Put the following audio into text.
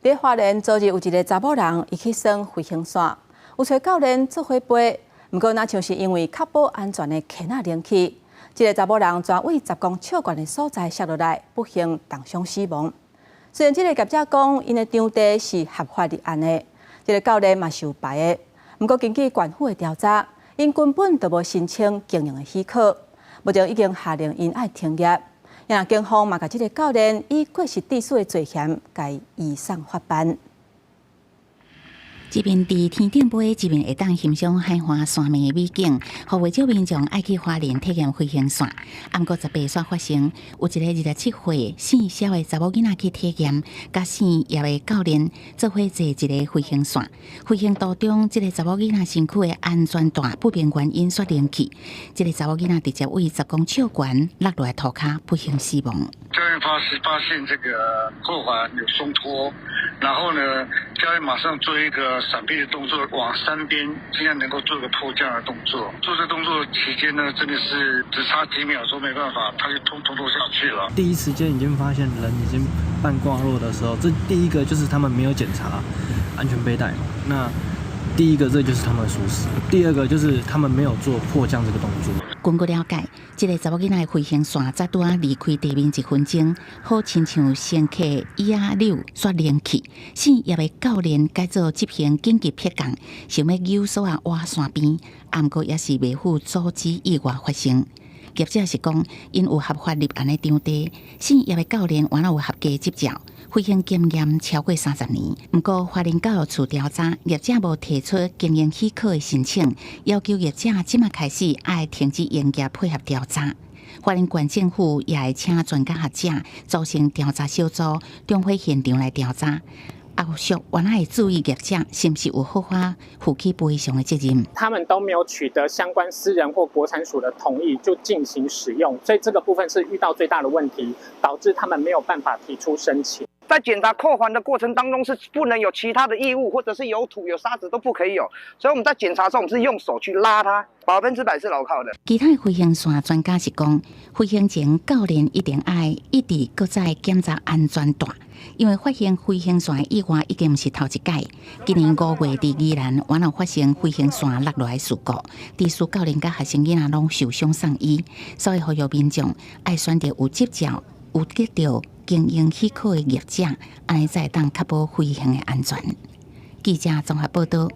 佇花蓮昨日有一个查某人，伊去耍飛行傘，有揣教練做伙飛，毋過若像是因為確保安全的鉗仔冷去，這个查某人轉位10公尺懸的所在摔落來，不幸重傷死亡。雖然這个業者講，𪜶的場地是合法立案的，這个教練嘛是有牌的，毋過根據縣府的調查，𪜶根本就無申請經營的許可，目前已經下令𪜶愛停業。若警方嘛，共這个教練以過失致死的罪嫌，共移送法辦。一面佇天頂飛，一面會當欣賞海岸山脈的美景，予袂少民眾愛去花蓮體驗飛行傘。毋過18煞發生，有一个27歲姓蕭的查某囡仔去體驗，佮姓葉的教練做伙坐一个飛行傘。飛行途中，這个查某囡仔身軀的安全帶不明原因煞冷去，這个查某囡仔直接位10公尺懸落落來塗跤，不幸死亡。教練發現這個扣環有鬆脫，然後呢，教練馬上做一個閃避的動作，往山邊盡量能夠做個迫降的動作。做這動作期間呢，真的是只差幾秒鐘，沒辦法，他就通通都下去了。第一時間已經發現人已經半掛落的時候，這第一個就是他們沒有檢查安全背帶嘛。那第一個這就是他們的疏失，第二個就是他們沒有做迫降這個動作。根據了解，這个查某囡仔的飛行傘才拄仔離開地面1分鐘，好親像乘客椅仔鈕煞冷去，姓葉的教練改做執行緊急迫降，想欲扭索仔倚山邊，毋過也是袂赴阻止意外發生。業者是講，𪜶有合法立案的場地，姓葉的教練原來有合格執照，飛行經驗超過30年。毋過花蓮教育處調查，業者無提出經營許可的申請，要求業者這馬開始愛停止營業，配合調查。花蓮縣政府也會請專家學者組成調查小組，重回現場來調查。後續原來會注意業者是毋是有好好負起賠償的責任。他們都沒有取得相關私人或國產署的同意就進行使用，所以這個部分是遇到最大的問題，導致他們沒有辦法提出申請。在檢查扣環的過程當中，是不能有其他的異物，或者是有土有沙子都不可以有。所以我們在檢查的時候，我們是用手去拉它，100%是牢靠的。其他的飛行傘專家是講，飛行前教練一定愛一直閣再檢查安全帶，因為發生飛行傘的意外已經毋是頭一擺。今年5月佇宜蘭，原來發生飛行傘落落來事故，致使教練佮學生囡仔攏受傷送醫，所以呼籲民眾愛選擇有執照、有得著經營許可的業者，按呢才會當確保飛行的安全。記者綜合報導。